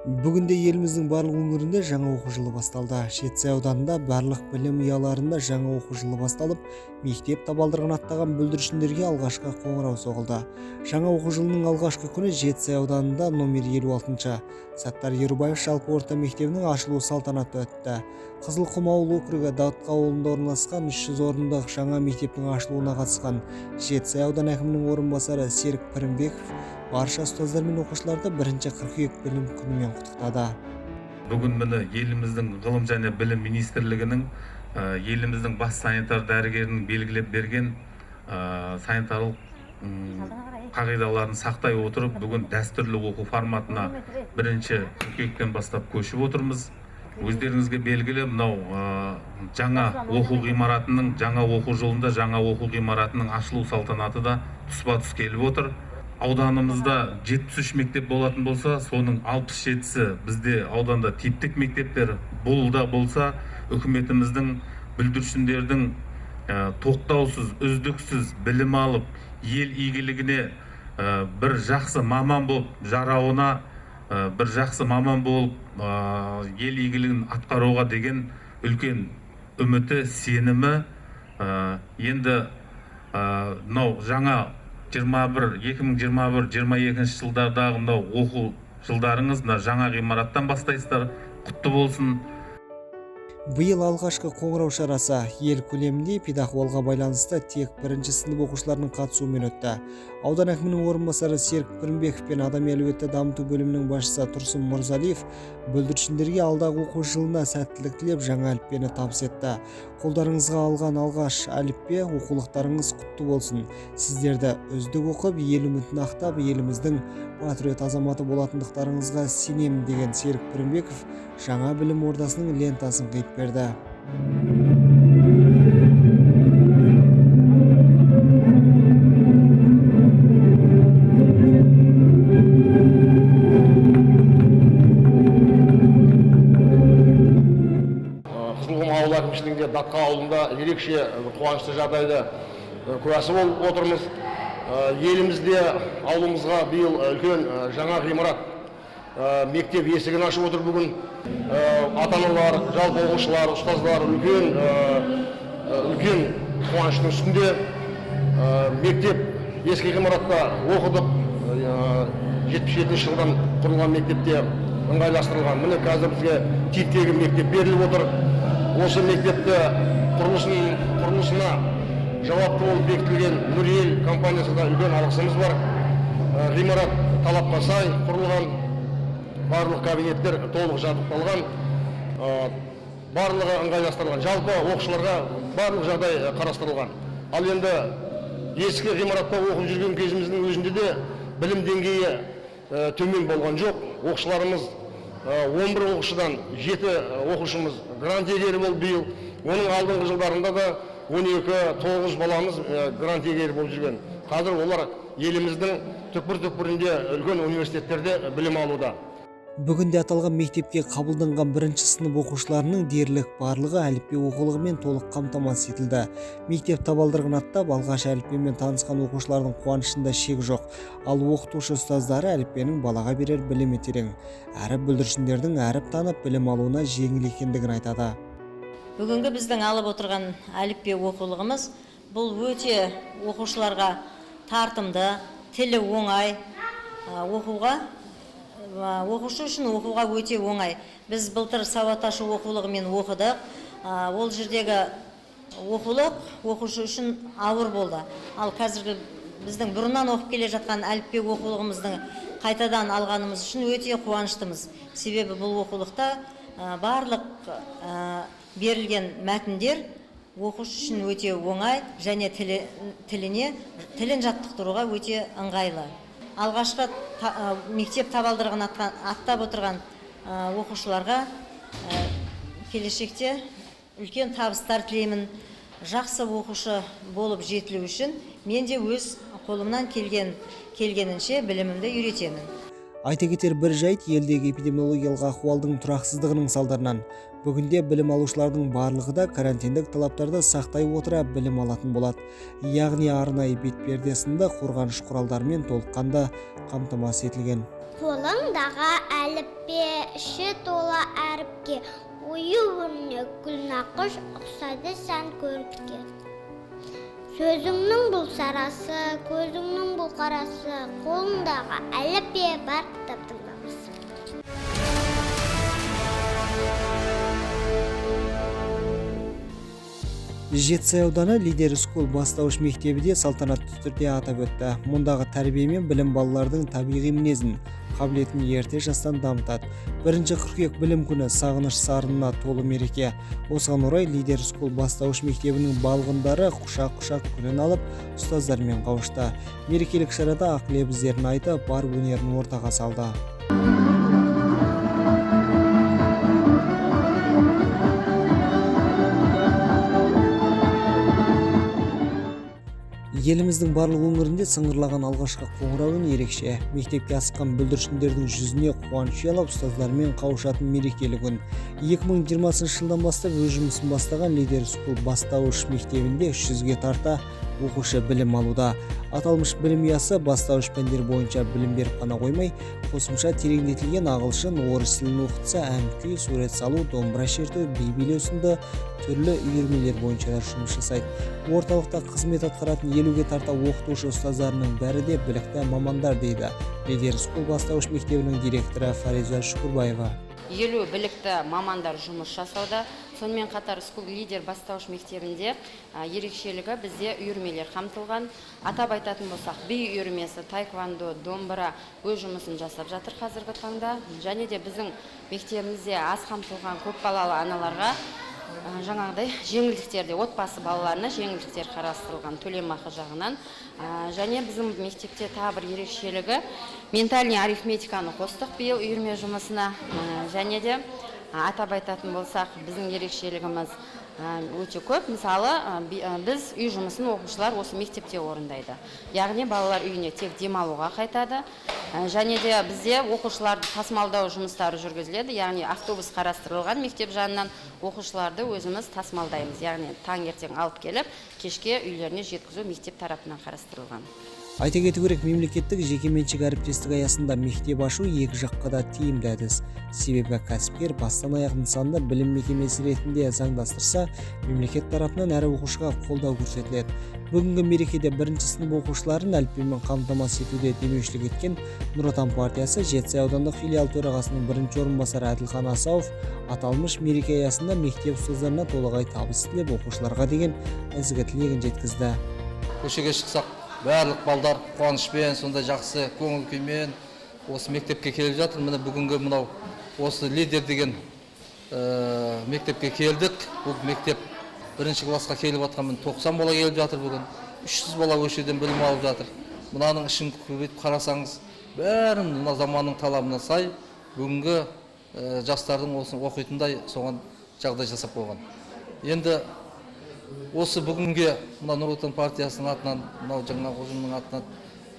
Бүгінде еліміздің барлық өңірінде жаңа оқу жылы басталды. Жетісай ауданында барлық білім ұяларында жаңа оқу жылы басталып, мектеп табалдырығын аттаған бүлдіршіндерге алғашқы қоңырау соғылды. Жаңа оқу жылының алғашқы күні Жетісай ауданында номер 56-шы Саттар Ерубаев жалпы орта мектебінің ашылу салтанаты өтті. Қызылқұм ауыл округі Датқа ауылында орналасқан 300 орындық жаңа мектептің ашылуына қатысқан Жетісай ауданы әкімінің орынбасары Серік Пірімбеков барша ұстаздар мен оқушыларды 1 қыркүйек білім күнімен құттықтады. Бүгін міне еліміздің ғылым және білім министрлігінің, еліміздің бас санитар дәрігерінің белгілеп берген санитарлық қағидаларын сақтай отырып, бүгін дәстүрлі оқу форматына 1 қыркүйектен бастап көшіп отырмыз. Өздеріңізге белгілі, мынау жаңа оқу ғимаратының, жаңа оқу жылында жаңа оқу ғимаратының ашылу салтанаты да тұспа-тұс келіп отыр. Ауданымызда 73 мектеп болатын болса, соның 67-сі бізде ауданда типтік мектептер. Бұл да болса үкіметіміздің бүлдіршіндердің тоқтаусыз, үздіксіз білім алып, ел игілігіне бір жақсы маман болып жарауына, бір жақсы маман болып, ел игілігін атқаруға деген үлкен үміті, сенімі. Енді мынау жаңа 2021-22 жылдардағы мынау оқу жылдарыңыз мына жаңа ғимараттан бастайсыздар, құтты болсын. Биыл алғашқы қоңырау шарасы ел көлемінде педахуалға байланысты тек 1 сынып оқушыларының қатысуымен өтті. Аудан әкімінің орынбасары Серік Пірімбеков пен адами әлеуетті дамыту бөлімінің басшысы Тұрсын Мырзалиев бүлдіршіндерге алдағы оқу жылына сәттілік тілеп жаңа әліппені табыс етті. Қолдарыңызға алған алғаш әліппе оқулықтарыңыз құтты болсын. Сіздерді үздік оқып, ел үмітін ақтап, еліміздің патриот азаматы болатындықтарыңызға сенемін деген Серік Пірімбеков жаңа білім ордасының лентасын қиып берді. Қызылқұм ауыл әкімшілігінде Датқа ауылында ерекше қуанышты жағдайды куәсі болып отырмыз. Елімізде ауылымызға биыл үлкен жаңа ғимарат, мектеп есігін ашып отыр бүгін. Ата-аналар, жалпы оқушылар, ұстаздар үлкен қуаныштың үстінде. Мектеп ескі ғимаратта оқыдық. 77 жылдан құрылған мектепте ыңғайластырылған. Міне қазір бізге типтегі мектеп беріліп отыр. Осы мектепті құрылысына жауапты болып бекітілген Нұриел компаниясына үлкен алғысымыз бар. Ғимарат талапқа сай құрылған, барлық кабинеттер толық жабдықталған, барлығы ыңғайластырылған. Жалпы оқушыларға барлық жағдай қарастырылған. Ал енді ескі ғимаратта оқып жүрген кезіміздің өзінде де білім деңгейі төмен болған жоқ. Оқушыларымыз, 11 оқушыдан 7 оқушымыз грант иегері болды биыл. Оның алдыңғы жылдарында да 12, 9 баламыз грант иегері болып жүрген. Қазір олар еліміздің түкпір-түкпірінде үлкен университеттерде білім алуда. Бүгінде аталған мектепке қабылданған 1 сынып оқушыларының дерлік барлығы әліппе оқулығымен толық қамтамасыз етілді. Мектеп табалдырығын аттап, алғаш әліппемен танысқан оқушылардың қуанышында шек жоқ. Ал оқытушы ұстаздары әліппенің балаға берер білімі терең, әрі бүлдіршіндердің әріп танып білім алуына жеңіл екендігін айтады. Бүгінгі біздің алып отырған әліппе оқулығымыз бұл өте оқушыларға тартымды, тілі оңай, оқушы үшін оқуға өте оңай. Біз былтыр сауат ашу оқулығымен оқыдық. Ол жердегі оқулық оқушы үшін ауыр болды. Ал қазіргі біздің бұрыннан оқып келе жатқан әліппе оқулығымыздың қайтадан алғанымыз үшін өте қуаныштымыз. Себебі бұл оқулықта барлық берілген мәтіндер оқушы үшін өте оңай және тілін жаттықтыруға өте ыңғайлы. Алғашқы мектеп табалдырығын аттап отырған оқушыларға келешекте үлкен табыстар тілеймін. Жақсы оқушы болып жетілу үшін мен де өз қолымнан келгенінше білімімді үйретемін. Айта кетер бір жайт, елдегі эпидемиологиялық ахуалдың тұрақсыздығының салдарынан бүгінде білім алушылардың барлығы да карантиндік талаптарды сақтай отыра білім алатын болады. Яғни арнайы бетперде сынды қорғаныш құралдарымен толыққанды қамтамасыз етілген. Қолыңдағы әліппе, іші тола әріпке, ою өрнек гүлнақыш ұқсайды сән көрікке. Сөзіңнің бұл сарасы, көзіңнің бұл қарасы, қолыңдағы әліппе бар кітаптың бабасы. Жетісай ауданы Лидер School бастауыш мектебі де салтанатты түрде атап өтті. Мұндағы тәрбие мен білім балалардың табиғи мінезін, қабілетін ерте жастан дамытады. 1 қыркүйек білім күні — сағыныш сарынына толы мереке. Осыған орай Лидер School бастауыш мектебінің балғындары құшақ-құшақ гүлін алып, ұстаздарымен қауышты. Мерекелік шарада ақ лебіздерін айтып, бар өнерін ортаға салды. Еліміздің барлық өңірінде сыңғырлаған алғашқы қоңырау үні ерекше. Мектепке асыққан бүлдіршіндердің жүзіне қуаныш ұялап, ұстаздарымен қауышатын мерекелі күн. 2020 жылдан бастап өз жұмысын бастаған Лидер School бастауыш мектебінде 300-ге тарта оқушы білім алуда. Аталмыш білім ұясы бастауыш пәндер бойынша білім беріп қана қоймай, қосымша тереңдетілген ағылшын, орыс тілін оқытса, ән күй, сурет салу, домбыра шерту, би билеу сынды түрлі үйірмелер бойынша да жұмыс жасайды. Орталықта қызмет атқаратын 50-ге тарта оқытушы ұстаздарының бәрі де білікті мамандар, дейді Лидер School бастауыш мектебінің директоры Фариза Шүкірбаева. 50 білікті мамандар жұмыс жасауда. Сонымен қатар, School Лидер бастауыш мектебінде ерекшелігі, бізде үйірмелер қамтылған. Атап айтатын болсақ, би үйірмесі, таэквондо, домбыра өз жұмысын жасап жатыр қазіргі таңда. Және де біздің мектебімізде аз қамтылған көпбалалы аналарға жаңағыдай жеңілдіктер де, отбасы балаларына жеңілдіктер қарастырылған төлемақы жағынан. Және біздің мектепте тағы бір ерекшелігі, ментальный арифметиканы қостық биыл үйірме жұмысына. Және де атап айтатын болсақ, біздің ерекшелігіміз өте көп. Мысалы, біз үй жұмысын оқушылар осы мектепте орындайды, яғни балалар үйіне тек демалуға қайтады. Және де бізде оқушыларды тасымалдау жұмыстары жүргізіледі, яғни автобус қарастырылған мектеп жанынан, оқушыларды өзіміз тасымалдаймыз, яғни таңертең алып келіп, кешке үйлеріне жеткізу мектеп тарапынан қарастырылған. Айта кету керек, мемлекеттік жекеменшік әріптестік аясында мектеп ашу екі жаққа да тиімді әдіс. Себебі кәсіпкер бастан аяқ нысанды білім мекемесі ретінде заңдастырса, мемлекет тарапынан әр оқушыға қолдау көрсетіледі. Бүгінгі мерекеде бірінші сынып оқушыларын әліппемен қамтамасыз етуде демеушілік еткен Нұр Отан партиясы Жетісай аудандық филиал төрағасының бірінші орынбасары Әділхан Асауов аталмыш мереке аясында мектеп ұстаздарына толағай табыс тілеп, оқушыларға деген ізгі тілегін жеткізді. Көшеге шықсақ, барлық балдар қуанышпен, сондай жақсы көңіл күймен осы мектепке келіп жатыр. Міне, бүгінгі мынау осы Лидер деген мектепке келдік. Бұл мектеп бірінші классқа келіп жатқан, міне, 90 бала келіп жатыр. Бүгін 300 бала осы жерден білім алып жатыр. Мынаның ішін көбейтіп қарасаңыз, бәрін мына заманның талабына сай, бүгінгі жастардың осы оқитындай соған жағдай жасап қойған. Енді осы бүгінге мына Нұр Отан партиясының атынан, мынау жаңа ұжымның атынан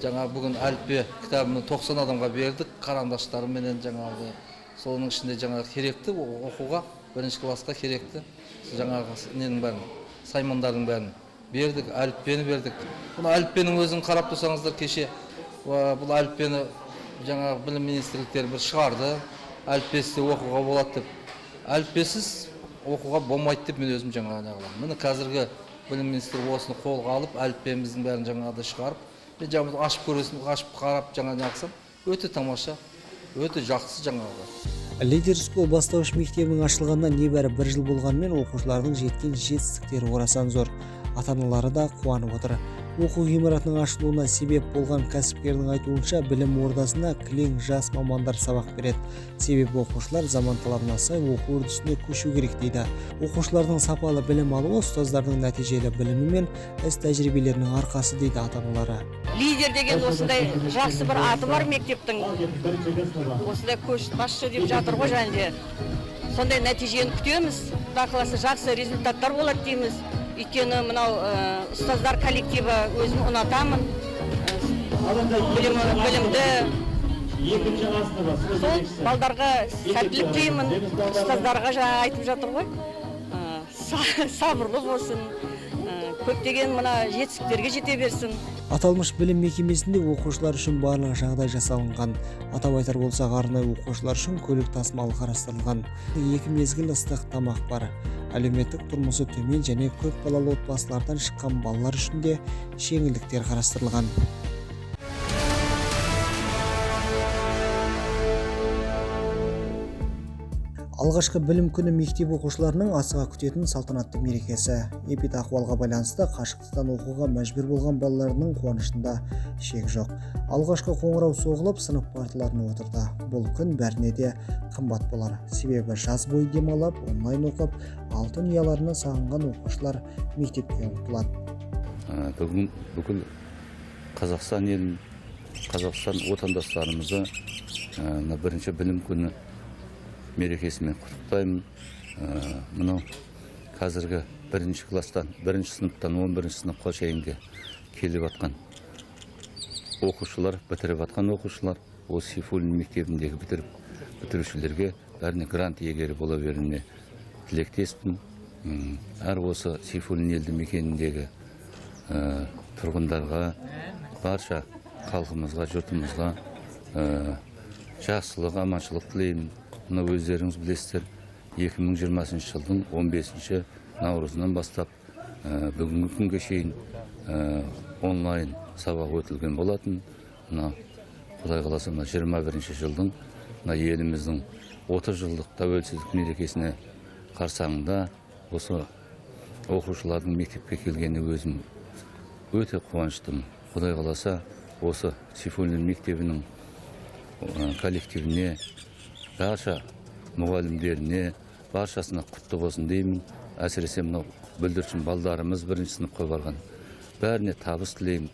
жаңа бүгін әліппе кітабын 90 адамға бердік, қарандаштарыменен, жаңағы соның ішінде жаңағы керекті оқуға, бірінші классқа керекті жаңағы ненің бәрін, саймандардың бәрін бердік, әліппені бердік. Мына әліппенің өзін қарап тұрсаңыздар, кеше бұл әліппені жаңағы білім министрліктері бір шығарды, әліппесіз де оқуға болады деп. Әліппесіз оқуға болмайды деп мен өзім жаңағы неғыламын. Міне, қазіргі білім министрі осыны қолға алып, әліппеміздің бәрін жаңағыдай шығарып, мен жаңағы ашып көресің, ашып қарап, жаңа неғылсам, өте тамаша, өте жақсы жаңағы. Лидер School бастауыш мектебінің ашылғанына небәрі бір жыл болғанымен, оқушылардың жеткен жетістіктері орасан зор. Ата аналары да қуанып отыр. Оқу ғимаратының ашылуына себеп болған кәсіпкердің айтуынша, білім ордасына кілең жас мамандар сабақ береді. Себебі оқушылар заман талабына сай оқу үрдісіне көшу керек дейді. Оқушылардың сапалы білім алуы ұстаздардың нәтижелі білімі мен іс тәжірибелерінің арқасы, дейді ата аналары. Лидер деген осындай жақсы бір аты бар мектептің, осындай көшбасшы деп жатыр ғой. Және де сондай нәтижені күтеміз. Құдай қаласа, жақсы результаттар болады дейміз. Өйткені мынау ұстаздар коллективі өзім ұнатамын. Білімі, білімді. Сол балдарға сәттілік тілеймін, ұстаздарға жаңа айтып жатыр ғой, сабырлы болсын, көптеген мына жетістіктерге жете берсін. Аталмыш білім мекемесінде оқушылар үшін барлық жағдай жасалынған. Атап айтар болсақ, арнайы оқушылар үшін көлік тасымалы қарастырылған. 2 мезгіл ыстық тамақ бар. Әлеуметтік тұрмысы төмен және көп балалы отбасылардан шыққан балалар үшін де жеңілдіктер қарастырылған. Алғашқы білім күні мектеп оқушыларының асыға күтетін салтанатты мерекесі. Эпидахуалға байланысты қашықтықтан оқуға мәжбүр болған балаларының қуанышында шек жоқ. Алғашқы қоңырау соғылып, сынып парталарына отырды. Бұл күн бәріне де қымбат болар. Себебі жаз бойы демалып, онлайн оқып, алтын ұяларына сағынған оқушылар мектепке ұмтылады. Бүгін бүкіл Қазақстан елін, Қазақстан отандастарымызды бірінші білім күні мерекесімен құттықтаймын. Мынау қазіргі бірінші класстан, бірінші сыныптан 11 сыныпқа шейінгі келіп атқан оқушылар, бітіріп атқан оқушылар, осы Сейфуллин мектебіндегі бітірушілерге бәріне грант иегері бола беруіне тілектеспін. Әр осы Сейфуллин елді мекеніндегі тұрғындарға, барша халқымызға, жұртымызға жақсылық, аманшылық тілеймін. Мына өздеріңіз білесіздер, 2020 жылдың 15 наурызынан бастап бүгінгі күнге шейін онлайн сабақ өтілген болатын. Мына Құдай қаласа, мына 21 жылдың мына еліміздің 30 жылдық тәуелсіздік мерекесіне қарсаңында осы оқушылардың мектепке келгеніне өзім өте қуаныштымын. Құдай қаласа, осы Сейфуллин мектебінің коллективіне, барша мұғалімдеріне, баршасына құтты болсын деймін. Әсіресе мынау бүлдіршін балдарымыз бірінші сыныпқа барған. Бәріне табыс тілеймін.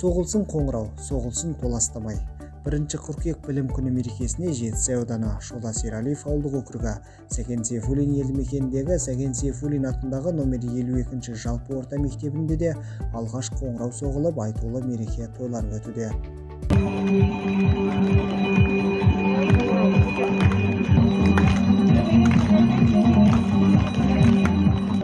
Соғылсын қоңырау, соғылсын толастамай. 1 қыркүйек білім күні мерекесіне Жетісай ауданы Жолдас Ералиев ауылдық округі Сәкен Сейфуллин елді мекеніндегі Сәкен Сейфуллин атындағы номер 52 жалпы орта мектебінде де алғаш қоңырау соғылып, айтулы мереке тойланып өтуде.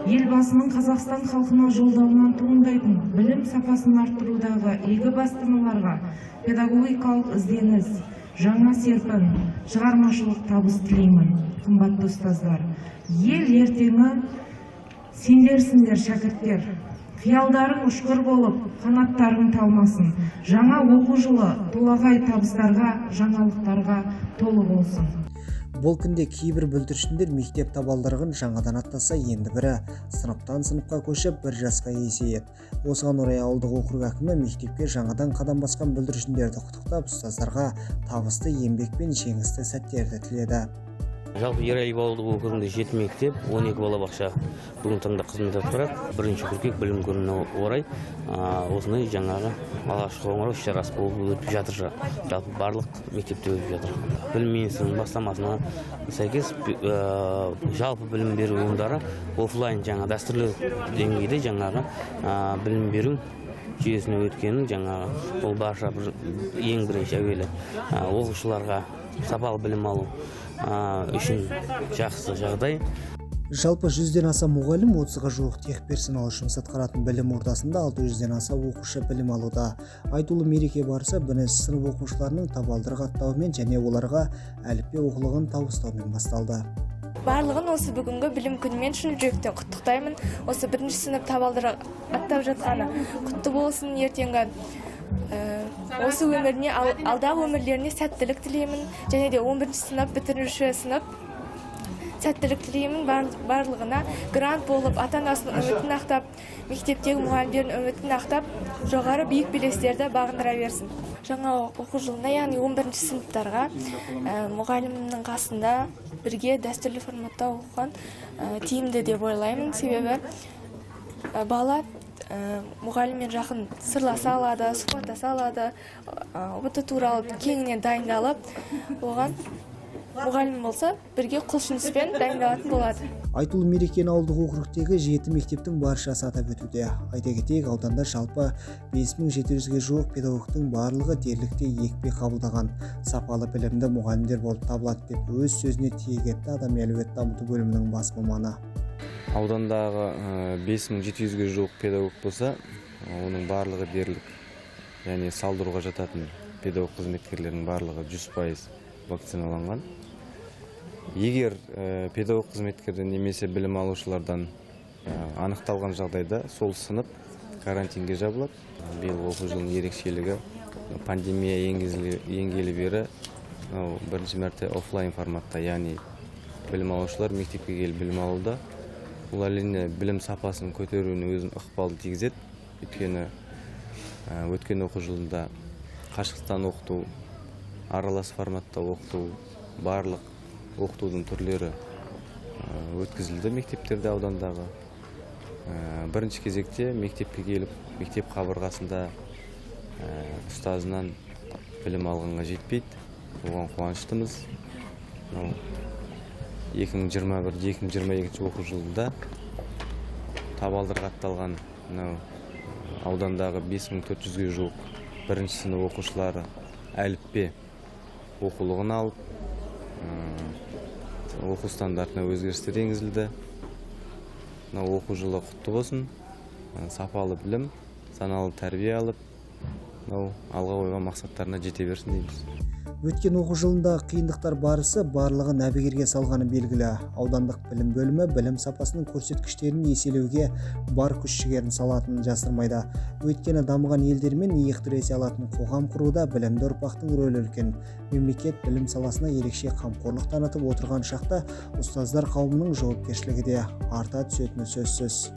Елбасының Қазақстан халқына жолдауынан туындайтын білім сапасын арттырудағы игі бастамаларға педагогикалық ізденіс, жаңа серпін, шығармашылық табыс тілеймін. Қымбатты ұстаздар, ел ертеңі сендерсіңдер, шәкірттер. Қиялдарың ұшқыр болып, қанаттарың талмасын. Жаңа оқу жылы толағай табыстарға, жаңалықтарға толы болсын. Бұл күнде кейбір бүлдіршіндер мектеп табалдырығын жаңадан аттаса, енді бірі сыныптан сыныпқа көшіп, бір жасқа есейеді. Осыған орай ауылдық округ әкімі мектепке жаңадан қадам басқан бүлдіршіндерді құттықтап, ұстаздарға табысты еңбек пен жеңісті сәттерді тіледі. Жалпы Ералиев ауылдық округінде 7 мектеп, 12 балабақша бүгінгі таңда қызмет атқарады. 1 қыркүйек білім күніне орай осындай жаңағы алғашқы қоңырау іс-шарасы болып өтіп жатыр. Жалпы барлық мектепте өтіп жатыр. Білім министрінің бастамасына сәйкес жалпы білім беру ұйымдары офлайн жаңа дәстүрлі деңгейде жаңағы білім беру жүйесіне өткенін жаңағы ол барша ең бірінші әуелі оқушыларға сапалы білім алу үшін жақсы жағдай. Жалпы 100-ден аса мұғалім, 30-ға жуық техперсонал жұмыс атқаратын білім ордасында 600-ден аса оқушы білім алуда. Айтулы мереке барысы бірінші сынып оқушыларының табалдырық аттауымен және оларға әліппе оқулығын табыстаумен басталды. Барлығын осы бүгінгі білім күнімен шын жүректен құттықтаймын. Осы бірінші сынып табалдырық аттап жатқаны құтты болсын, ертеңгі осы өміріне, алдағы өмірлеріне сәттілік тілеймін. Және де 11 сынып бітіруші сынып сәттілік тілеймін барлығына. Грант болып, ата-анасының үмітін ақтап, мектептегі мұғалімдердің үмітін ақтап, жоғары биік белестерді бағындыра берсін. Жаңа оқу жылына, яғни 11 сыныптарға мұғалімнің қасында бірге дәстүрлі форматта оқыған тиімді деп ойлаймын. Себебі бала мұғаліммен жақын сырласа алады, сұхбаттаса алады, ұбт туралы кеңінен дайындалып, оған Мұғалім болса, бірге құлшыныспен дайындалатын болады. Айтулы мерекені ауылдық округтегі 7 мектептің баршасы атап өтуде. Айта кетейік, ауданда жалпы 5700-ге жуық педагогтың барлығы дерліктей екпе қабылдаған сапалы білімді мұғалімдер болып табылады деп өз сөзіне тиек етті адами әлеуетті дамыту бөлімінің бас маманы. Аудандағы 5700-ге жуық педагог болса, оның барлығы дерлік, яғни салдыруға жататын педагог қызметкерлерінің барлығы 100% вакциналанған. Егер педагог қызметкерден немесе білім алушылардан анықталған жағдайда, сол сынып карантинге жабылады. Биыл оқу жылының ерекшелігі, пандемия енгелі бері бірінші мәрте офлайн форматта, яғни білім алушылар мектепке келіп білім алуда. Бұл әрине білім сапасын көтеруіне өзінің ықпалын тигізеді. Өйткені өткен оқу жылында қашықтан оқыту, аралас форматта оқыту, барлық оқытудың түрлері өткізілді мектептерде аудандағы. Бірінші кезекте мектепке келіп, мектеп қабырғасында ұстазынан білім алғанға жетпейді. Оған қуаныштымыз. 2021-2022 оқу жылында табалдырық атталған аудандағы 5400-ге жуық бірінші сынып оқушылары әліппе оқулығын алып, оқу стандартына өзгерістер енгізілді. Оқу жылы құтты болсын, сапалы білім, саналы тәрбие алып, алға қойған мақсаттарына жете берсін дейміз. Өткен оқу жылында қиындықтар барысы барлығын әбігерге салғаны белгілі. Аудандық білім бөлімі білім сапасының көрсеткіштерін еселеуге бар күш жігерін салатынын жасырмайды. Өйткені дамыған елдермен иық тіресе алатын қоғам құруда білімді ұрпақтың рөлі үлкен. Мемлекет білім саласына ерекше қамқорлық танытып отырған шақта ұстаздар қауымының жауапкершілігі де арта түсетіні сөзсіз.